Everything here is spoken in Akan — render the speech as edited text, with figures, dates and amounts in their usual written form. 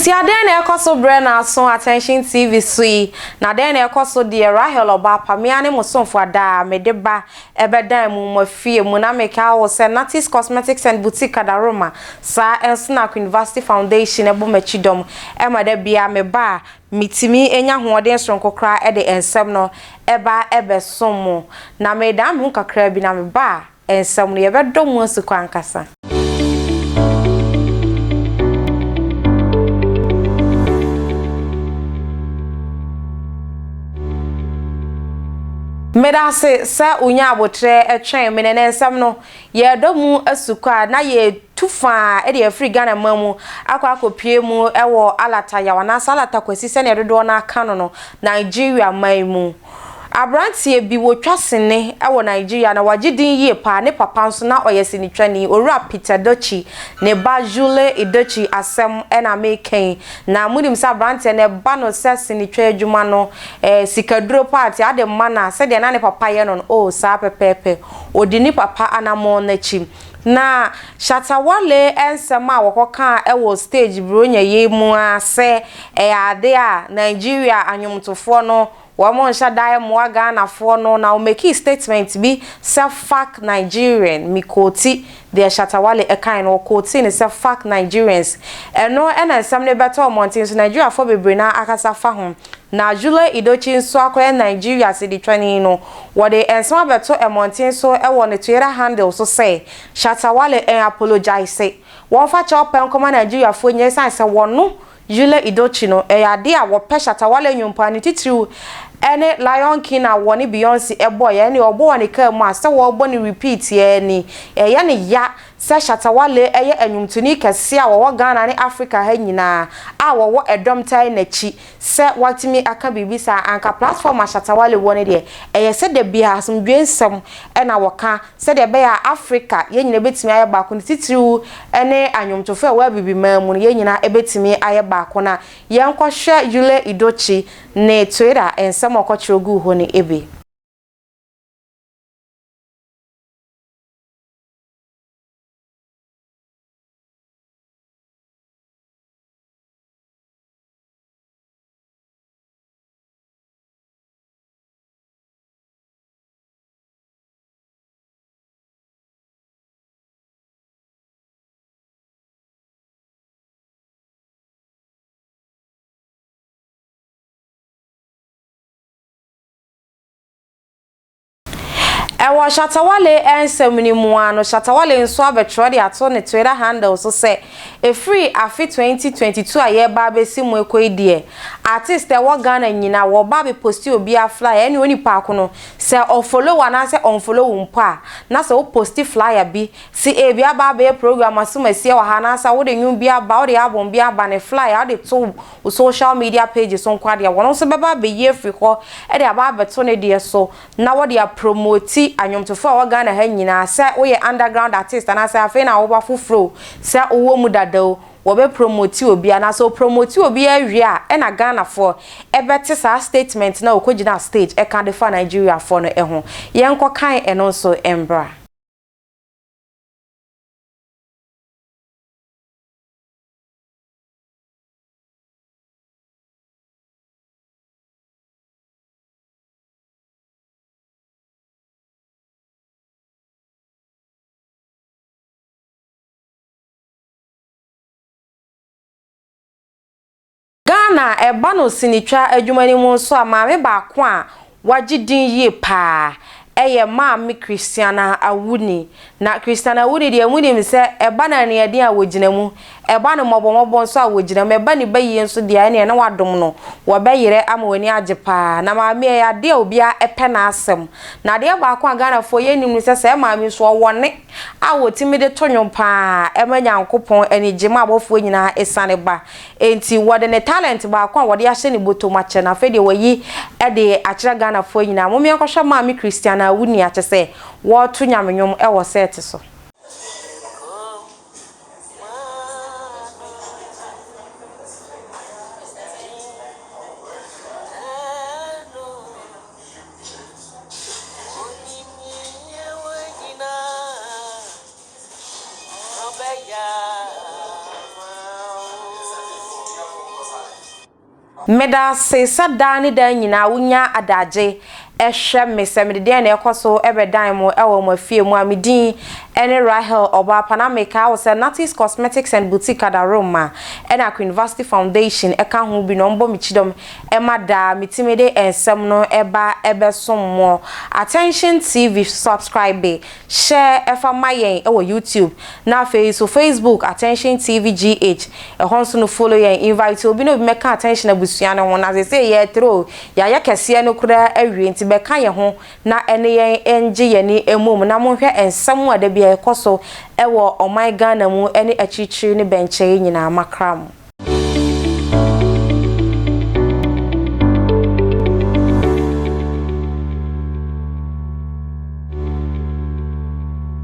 Abusua dɛn na ɛkɔ so brɛ na aso Attention TV so yi? Na dɛn na ɛkɔ so deɛ Rahel Ɔbaapa, me ara ne mo somfo Adaa, mede ba ɛbɛdan mu mo afie mu na meka wo sɛ Natis Cosmetics and Boutique Kadaroma, saa nso na Queenvasty Foundation ɛbɔ m'akyi dɔm ɛma da biara meba a metumi nya ahoɔden soronko koraa de nsɛm no ɛba ɛbɛsom mo. Na medan me ho kakra bi na meba a nsɛm no yɛbɛdɔ mu asukɔ ankasa. Medase sɛ wonyaa aboterɛ twɛn me na ɛnɛ nsɛm no yɛredɔ mu asukɔ a na yɛtu faa de afiri Ghana man mu akɔ akɔpue mu wɔ Alata Yaw anaasɛ Alata Kwasi sɛdeɛ dodoɔ no ara ka no no Nigeria man mu. Aberanteɛ bi, wɔtwa sene wɔ Nigeria na wagye din yie paa, ne papa nso na ɔyɛ sinitwani, Owura Peter Edochie, ne ba Jule Edochie asɛm na mereka yi. Na monim sɛ aberanteɛ no ɛba no sɛ sinitwa adwuma no, eh, sikaduro part, ade mma no a, sɛdeɛ na ne papa yɛ no no, oh, saa pɛpɛɛpɛ. Ɔdi ne papa anammɔn no akyi. Na Shatta Wale nsɛm a wɔkɔkaa wɔ stage Buronya yi mu ara sɛ ɛyɛ adeɛ a Nigeria anwomtofoɔ no Wɔn nhyɛ da mmoa Ghanafoɔ no na ɔmekii statement bi sɛ fuck Nigerian, me quote deɛ Shatta Wale ɛkae no, ɔquotee no sɛ fuck Nigerians. Ɛno na nsɛm no bɛtɔɔ mmɔnten so, Nigeriafoɔ bebree no ara akasa fa ho. Na Jule Edochie nso akɔyɛ Nigeria seditwani no, wɔde nsɛm abɛto mmɔnten so wɔ ne Twitter handle so sɛ Shatta Wale ɛn-apologise, wɔmfa kyɛw pɛ nkɔma Nigeriafoɔ nyinaa ɛsiane sɛ wɔno Yule Edochie no, ɛyɛ ade a wɔpɛ Shatta Wale nnwom paa, ne titiriw ne Lion King a wɔne Beyonce bɔeɛ, ɛnneɛ ɔbɔ wɔ ne kaa mu a, sɛ wɔrebɔ no repeat ara ni. Ɛyɛ no ya sɛ Shatta Wale yɛ nnwomtoni kɛseɛ a wɔwɔ Ghana ne Africa ha nyinaa a wɔwɔ ɛdɔm tae n'akyi sɛ watumi aka biribi saa. Anka platform a Shatta Wale wɔ no deɛ, ɛyɛ sɛ da biara asomdwoeɛ nsɛm na wɔka Sɛdeɛ ɛbɛyɛ a Afrika yɛn nyinaa bɛtumi ayɛ baako no titiriw ne anwomtofoɔ a ɛwɔ Abibiman mu no yɛn nyinaa bɛtumi ayɛ baako na yɛnkɔhwɛ Yule Edochie ne Twitter nsɛm a ɔkɔtwerɛ guu hɔ no bi. Ɛwɔ Shatta Wale nsɛm no mu ara no, Shatta Wale nso abɛtwerɛ de ato ne Twitter handle so sɛ, ɛfiri afe 2022 a yɛreba abɛsi mu rekɔ yi deɛ, artist a ɛwɔ Ghana nyinaa wɔreba abɛposti obiara flyer ɛne onipa ko no Sɛ ɔ follow wo anaasɛ ɔnfollow wo mpo a, na sɛ wo posti flyer bi, se ebi aba abɛyɛ program asomasie wɔ ha anaasɛ wode nwom bi aba, wode album bi aba ne flyer wode to wo social media page so nko ara deɛ, wɔn nso bɛba abɛyi afiri hɔ de aba abɛto ne deɛ so na wɔde apromoti anwomtofoɔ a ɛwɔ Ghana ha nyinaa, sɛ woyɛ underground artist anaasɛ afei na woba foforɔ o, sɛ wowɔ mu dada o, Wɔbɛ promote obi anaa sɛ ɔpromote obi awie a ɛna Ghanafoɔ ɛbɛte saa statement no a ɔkɔgyinaa stage ɛka de fa Nigeriafoɔ no ho. Yɛnkɔ kan ɛno nso mbra. Ghana, ɛba no sinitwa adwuma no mu nso a, maame baako a wagye din yie pa ara yɛ Maame Christiana Awuni. Na Christiana Awuni deɛ, monim sɛ ɛba no aniɛden a wɔgyina mu, ɛba no mmɔbɔmmɔbɔ nso a wɔgyina mu, ɛba ne bayie nso deɛ a, ɛnneɛ na wadom no, wɔbɛyerɛ ama w'ani agye pa ara. Na maame yi, ɛyɛ adeɛ a obiara pɛ n'asɛm. Na adeɛ baako a Ghanafoɔ yɛnnim ne sɛ, saa maame yi nso, ɔwɔ nne. a wɔtumi de to nnwom pa ara ma Nyankopɔn ani gye ma abɔfoɔ nyinaa siane ba. Enti wɔde ne talent baako a wɔde ahyɛ ne bɔtɔ mu akyɛ no, afei deɛ wayi de akyerɛ Ghanafoɔ nyinaa. Mom yɛnkɔhwɛ Maame Christiana Awuni a kyerɛ sɛ wɔreto Nyame nnwom wɔ sɛɛte so. Meda ase sɛ daa ne daa nyinaa wonya adagye hwɛ me sɛ mede deɛn na ɛkɔ so bɛdan mo wɔ mo afie mu a me din ne Rahel Ɔbaapa na mekaa wo sɛ Natty's Cosmetics and Boutique Adaworoma ɛna Queenvasty Foundation ɛka ho bi na wɔbɔ me kyidɔm ma daa metumi de nsɛm no ba bɛsom moɔ. Attention TV subscribe Hyɛ fa ma yɛn wɔ YouTube na afei nso Facebook Attention TV GH ɛhɔ nso no follow yɛn invite obi na obi mɛka Attention abusua no ho na seesei yɛretrɛ o yɛayɛ kɛseɛ no koraa awie nti bɛka yɛn ho na ɛne yɛn ngye yɛn ani mmom na monhwɛ nsɛm a da biara ɛkɔ so wɔ ɔman Ghana mu ne akyirikyiri ne bɛnkyɛe nyinaa makra mo.